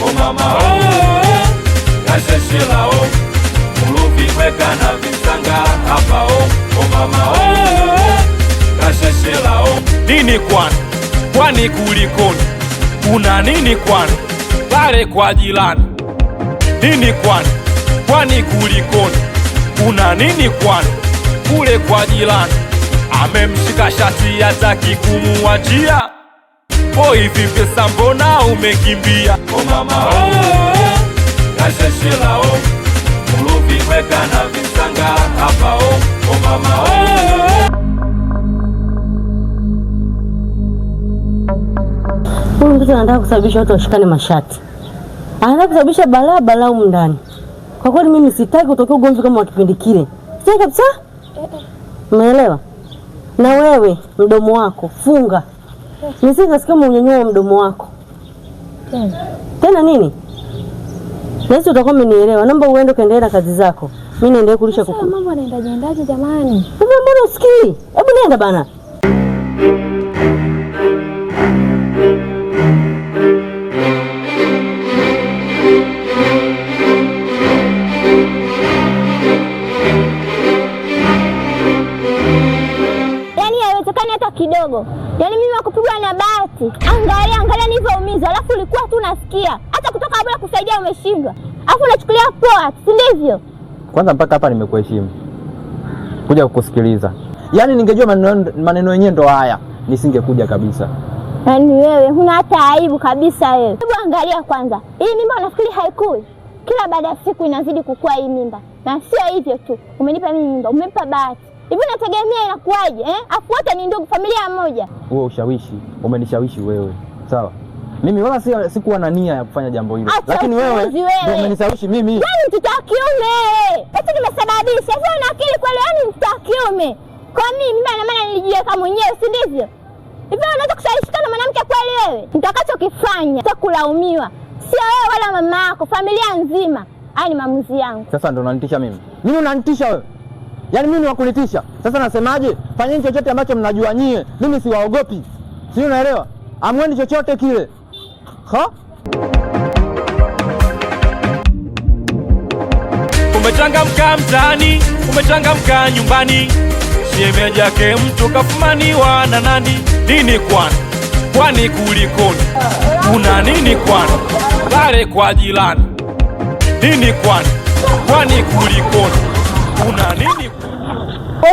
O mama oh, kasheshela o muluvi kweka na visanga hapa o. O mama oh, kasheshela o. Nini kwani? Kwani kulikoni? Kuna nini kwani? Pale kwa jirani. Nini kwani? Kwani kulikoni? Kuna nini kwani? Kule kwa jirani. Amemshika shati hataki kumuachia. Boy vipi pesa mbona umekimbia? O mama oh, kasheshela o muluvi kweka na visanga hapa o. O mama oh. Huyu mtoto anataka kusababisha watu washikane mashati, anataka kusababisha balaa balaa humu ndani. Kwa kweli mimi sitaki kutokea ugomvi kama wa kipindi kile, sitaki kabisa. Umeelewa? Na wewe mdomo wako funga, nisije kasikia umenyanyua mdomo wako tena nini. Nahisi utakuwa umenielewa. Naomba uende ukaendelee na kazi zako, mimi niendelee kulisha kuku. Mambo yanaendaje endaje jamani? Hivi mbona usikii? Hebu nenda bana. Yaani haiwezekani hata kidogo. Yaani mimi wakupigwa na Bahati. Angalia, angalia nilivyoumizwa. Alafu ulikuwa tu unasikia. Hata kutoka bila kusaidia umeshindwa. Alafu unachukulia poa, si ndivyo? Kwanza mpaka hapa nimekuheshimu kuja kukusikiliza. Yaani ningejua maneno yenyewe ndo haya, nisingekuja kabisa. Yaani wewe huna hata aibu kabisa wewe. Hebu angalia kwanza. Hii mimba unafikiri haikui? Kila baada ya siku inazidi kukua hii mimba. Na sio hivyo tu. Umenipa mimi mimba, umenipa Bahati. Hivi unategemea inakuwaje eh? Afu wote ni ndugu, familia moja. Huo ushawishi umenishawishi wewe, sawa? Mimi wala sikuwa na nia ya kufanya jambo hilo, Acha lakini wewe upuuzi wewe. ndio umenishawishi mimi. Wewe ni mtoto wa kiume. Eti nimesababisha. Sasa una akili kweli? Yaani mtoto wa kiume. Kwa mimi mimba ina maana nilijiweka mwenyewe, si ndivyo? Hivi unaweza kushawishika na mwanamke kweli wewe? Nitakachokifanya sitakulaumiwa. Sio wewe wala mama yako, familia nzima. Haya ni maamuzi yangu. Sasa ndo unanitisha mimi? Mimi unanitisha wewe? Yaani mimi ni wa kunitisha? Sasa nasemaje? Fanyeni chochote ambacho mnajua nyie, mimi siwaogopi, sio? Unaelewa? Amweni chochote kile ha? Umechangamka mtaani, umechangamka nyumbani, shemeji yake mtu kafumaniwa na nani? Nini kwani? Kwani kulikoni? Kuna nini kwani? Pale kwa jirani. Nini kwani? Kwani kulikoni? Kuna nini?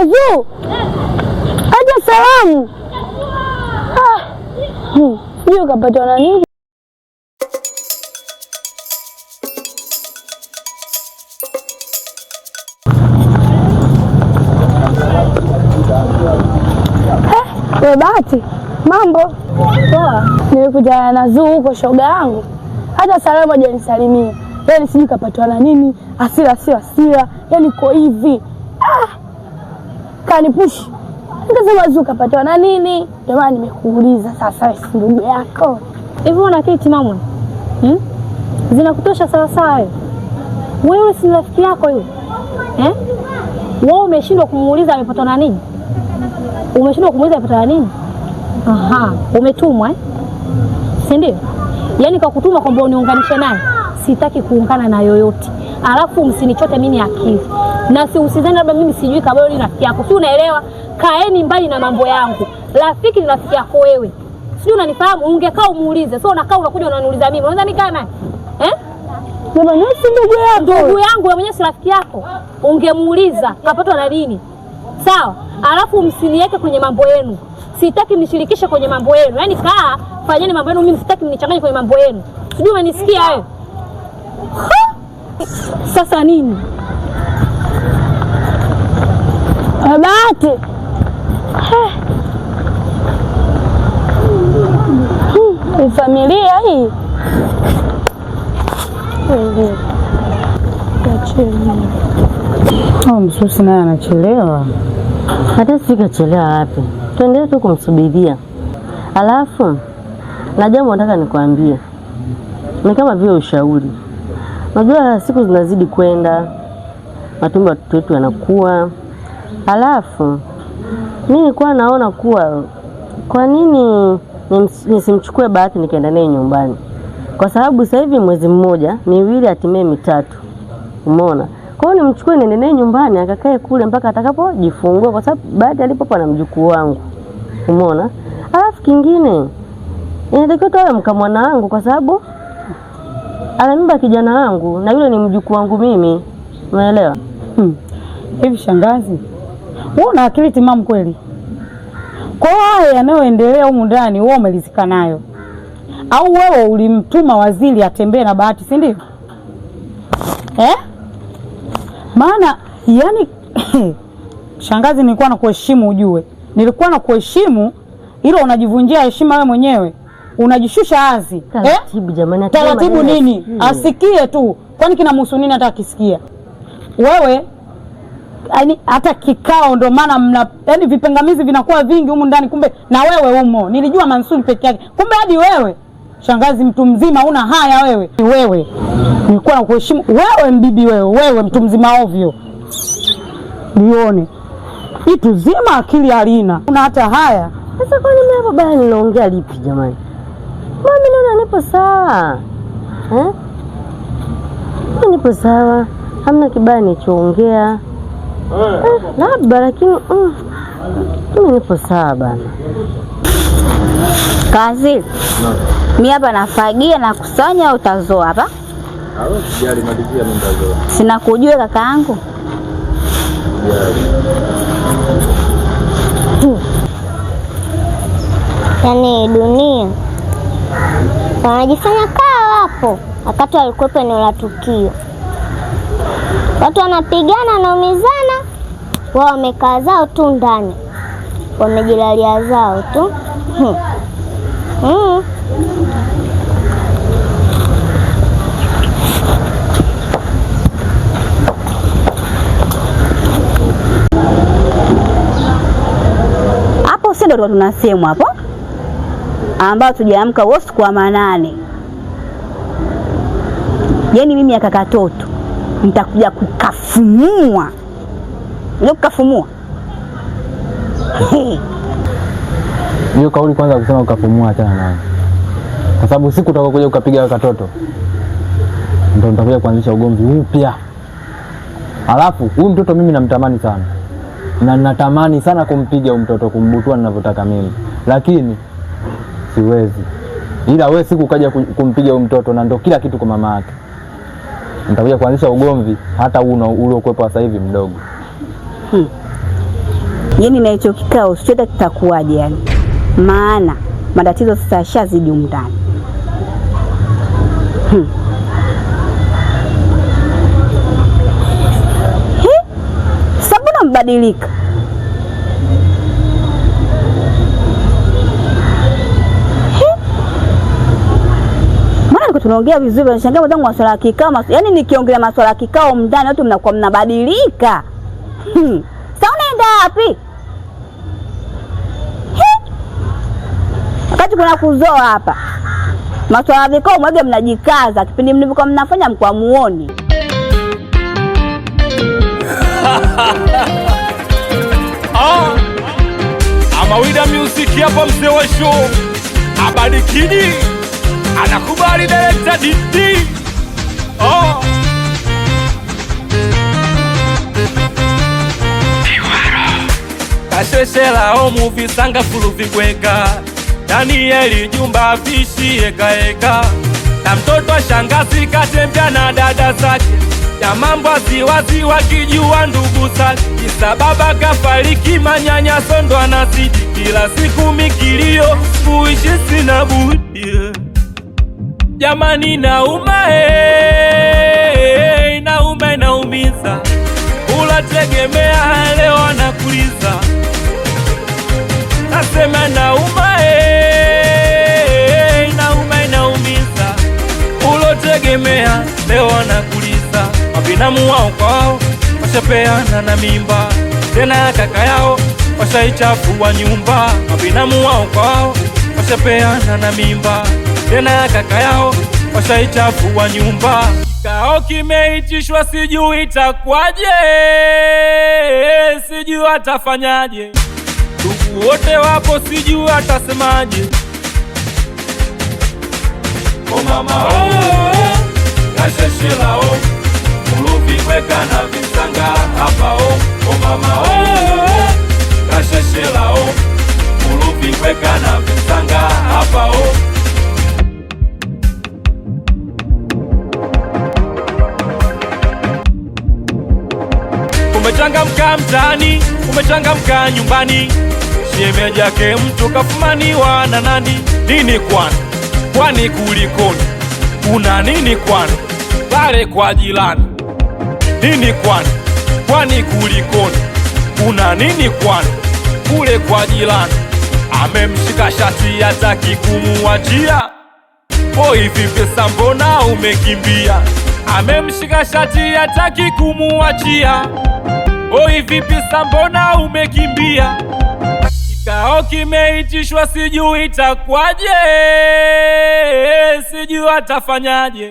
Ozu, acha salamu. Ah, sijui kapatwa na nini. We Bahati, mambo poa? Nilikutana na Zuu huko, shoga yangu, hata salamu hajanisalimia. Yaani sijui kapatwa na nini, hasira sio hasira, yaani ko hivi ah, kanipushi. Nikasema Zuu kapatwa na nini? Ndio maana nimekuuliza sasa, wewe si ndugu yako. Hivi una akili timamu? Hmm? Zinakutosha sawa sawa wewe? Wewe si rafiki yako yule? Eh? Wewe umeshindwa kumuuliza amepatwa na nini? Umeshindwa kumuuliza amepatwa na nini? Aha, umetumwa eh? Si ndio? Yaani kwa kutuma kwamba uniunganishe naye, sitaki kuungana na yoyote. Alafu msinichote mimi akili. Na si usizani labda mimi sijui kama wewe ni rafiki yako. Si unaelewa? Kaeni mbali na mambo yangu. Rafiki ni rafiki yako wewe. Sijui unanifahamu, ungekaa umuulize. Sio unakaa unakuja unaniuliza mimi. Unaweza nikaa naye? Eh? Jamani, wewe si ndugu yako. Ndugu yangu wewe mwenyewe si rafiki yako. Ungemuuliza kapatwa na nini? Sawa? Alafu msiniweke kwenye mambo yenu. Sitaki mnishirikishe kwenye mambo yenu. Yaani kaa fanyeni mambo yenu, mimi sitaki mnichanganye kwenye mambo yenu. Sijui umenisikia wewe? Ha! Sasa nini? Bahati. Ni familia hii. Oh, msusi naye anachelewa. Hata sijui kachelewa wapi. Tuendelee tu kumsubiria. Alafu na jambo nataka nikwambie, ni kama vile ushauri. Unajua siku zinazidi kwenda, matumbo ya watoto wetu yanakuwa. Alafu mi nilikuwa naona kuwa kwa nini nisimchukue Bahati nikaenda naye nyumbani, Kwa sababu sasa hivi mwezi mmoja, miwili, hatimaye mitatu. Umeona? Kwa hiyo nimchukue niende naye nyumbani akakae kule mpaka atakapojifungua, kwa sababu baada alipopo na mjukuu wangu. Umeona? Alafu kingine inatakiwa tu awe mkamwana wangu, kwa sababu ana mimba kijana wangu na yule ni mjukuu wangu mimi. Umeelewa? Hivi shangazi, wewe una akili timamu kweli? Kwa hiyo haya yanayoendelea humu ndani wewe umelizika nayo, au wewe ulimtuma waziri atembee na Bahati, si ndio? Eh? Maana yani shangazi, nilikuwa nakuheshimu ujue, nilikuwa nakuheshimu, ila unajivunjia heshima wewe mwenyewe, unajishusha hadhi eh? Taratibu jamani, hata Taratibu maneno nini? asikie. Asikie tu, kwani kinamhusu nini hata akisikia? Wewe yaani hata kikao ndo maana mna yaani vipingamizi vinakuwa vingi humu ndani, kumbe na wewe umo. Nilijua Mansuri peke yake, kumbe hadi wewe shangazi, mtu mzima una haya wewe. Wewe nilikuwa nakuheshimu wewe, mbibi wewe, wewe mtu mzima ovyo, lione itu zima akili halina, una hata haya. Sasa kwani mimi hapo baya ninaongea lipi jamani? Mimi naona nipo sawa eh? Mimi nipo sawa, hamna kibaya nilichoongea labda, lakini mimi nipo sawa bana. Kazi mi hapa nafagia na kusanya au utazoa hapa? Sijali, malizia mimi nitazoa. Sina kujua kakaangu. Yaani dunia wanajifanya kaa wapo, wakati walikuwepo eneo la tukio. Watu wanapigana, wanaumizana, wao wamekaa zao tu ndani, wamejilalia zao tu. Hmm. Mm. Hapo si ndio tuna sehemu hapo ambao tujaamka usiku wa manane. Yaani mimi ya kakatoto nitakuja kukafumua. Ndio kukafumua. Hiyo kauli kwanza kusema ukafumua, achana nayo, kwa sababu siku utakapokuja ukapiga katoto ndio nitakuja kuanzisha ugomvi upya. Alafu huyu mtoto mimi namtamani sana na natamani sana kumpiga huyu mtoto, kumbutua ninavyotaka mimi, lakini siwezi. Ila we siku ukaja kumpiga huyu mtoto na ndo kila kitu kwa mama yake, nitakuja kuanzisha ugomvi hata huu uliokuwepo sasa hivi mdogo. Yaani na hicho kikao sio hata kitakuwaje yani. Maana matatizo sasa yashazidi humu ndani. Hi, sasa mbona mbadilika? Hi, maana niko tunaongea vizuri, nashangaa mwenzangu masuala ya kikao, yaani nikiongelea masuala ya kikao ndani watu mnakuwa mnabadilika. Sasa unaenda wapi? Hi! Wakati kuna kuzoa hapa masuala ya vikao mwage, mnajikaza kipindi mlivyokuwa mnafanya mkwa muoni. Ah, Amawida Music hapa, mzee wa show Abadikidi anakubali director DD. Oh. Kasheshela omuvisanga fulu vigweka Danieli Jumba vishi ekaeka na mtoto wa shangazi katembea na dada zake ya mambo asiwazi wakijua ndugu zake, kisa baba kafariki, manyanyaso ndo anazidi kila siku mikilio, kuishi sina budi jamani, nauma nauma inaumiza, ulategemea leo anakuliza, nasema nauma nauma inaumiza, ulotegemea leo anakuliza. Mabinamu wao kwa wao washapeana na mimba, tena ya kaka yao washaichafua nyumba. Mabinamu wao kwa wao washapeana na mimba, tena ya kaka yao washaichafua nyumba. Kikao kimeitishwa, sijui itakuwaje, sijui atafanyaje, ndugu wote wapo, sijui atasemaje. O mama oh, kasheshela o muluvi kweka na visanga hapa o. O mama oh, kasheshela o muluvi kweka na visanga hapa o. Umechangamka mtaani, umechangamka nyumbani, shemeji yake mtu kafumaniwa na nani? Nini kwani? Kwani kulikoni? Kuna nini kwani? Pale kwa jirani. Nini kwani? Kwani kulikoni? Kuna nini kwani? Kule kwa jirani. Amemshika shati hataki kumuachia. Boy vipi pesa mbona umekimbia? Amemshika shati hataki kumuachia. Oi vipi sa mbona umekimbia? Kikao kimeitishwa sijui itakuwaje, sijui atafanyaje.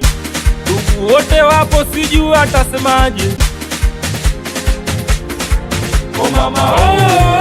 Ndugu wote wapo sijui atasemaje. O mama oh,